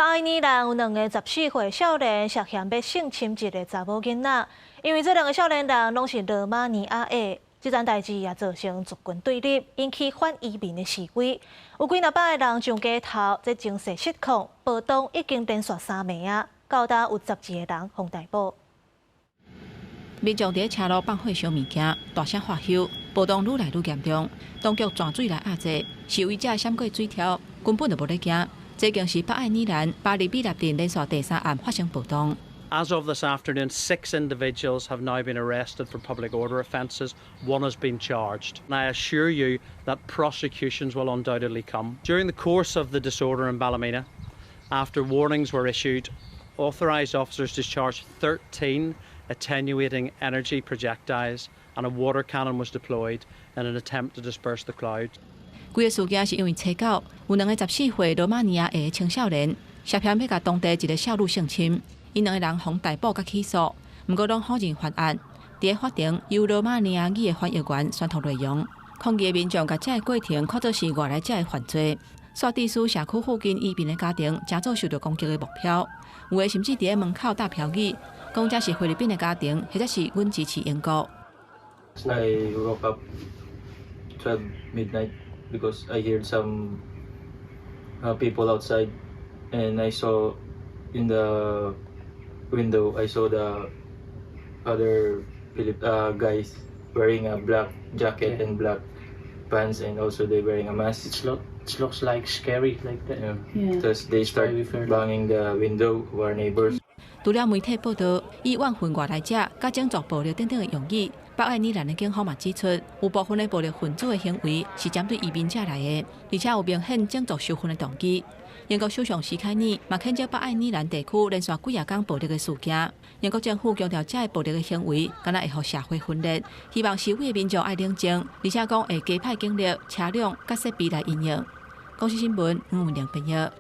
北愛爾蘭有兩个14歲少年涉嫌欲性侵一个查某囡仔，因為這兩个少年人攏是羅馬尼亞裔，這樁代誌也造成族群對立，引起反移民的示威。有幾若百个人上街頭，這情勢失控，暴動已經連續三暝啊，到今有12個人予逮捕。民眾佇車路放火燒物件，大聲喝囂，暴動愈來愈嚴重，當局湠水來壓制，示威者閃過水柱，根本就無咧驚。這已經是北愛爾蘭巴利米納鎮連續第三暗發生暴動。 As of this afternoon, six individuals have now been arrested for public order offences. One has been charged. And I assure you that prosecutions will undoubtedly come. During the course of the disorder in Ballymena, after warnings were issued, authorised officers discharged 13 attenuating energy projectiles and a water cannon was deployed in an attempt to disperse the crowd. 規个事件是因為初九有兩个14歲羅馬尼亞裔的青少年涉嫌欲共當地一个少女性侵，𪜶兩个人予逮捕佮起訴，毋過攏否認犯案。佇法庭由羅馬尼亞語的翻譯員宣讀內容，抗議的民眾共這个過程看做是外來者的犯罪。煞致使社區附近移民的家庭成做受著攻擊的目標，有的甚至佇門口貼標語，講這是菲律賓的家庭，或者是阮支持英國。 I woke up 12 midnight because I heard some people outside and I saw in the window, I saw the other guys wearing a black jacket and black pants, and also they wearing a mask. It looks like scary like that. Yeah. Because they start Why we fear. Banging the window of our neighbors. 除了媒體報道以怨恨外來者、佮種族暴力等等的用語，北愛爾蘭的警方嘛指出，有部分的暴力分子的行為是針對移民者來的，而且有明顯種族仇恨的動機。英國首相施凱爾嘛譴責北愛爾蘭地區連續幾仔工暴力的事件。英國政府強調，這个暴力的行為敢若會予社會分裂，希望示威的民眾愛冷靜，而且講會加派警力、車輛佮設備來因應。公視新聞黃文玲編譯。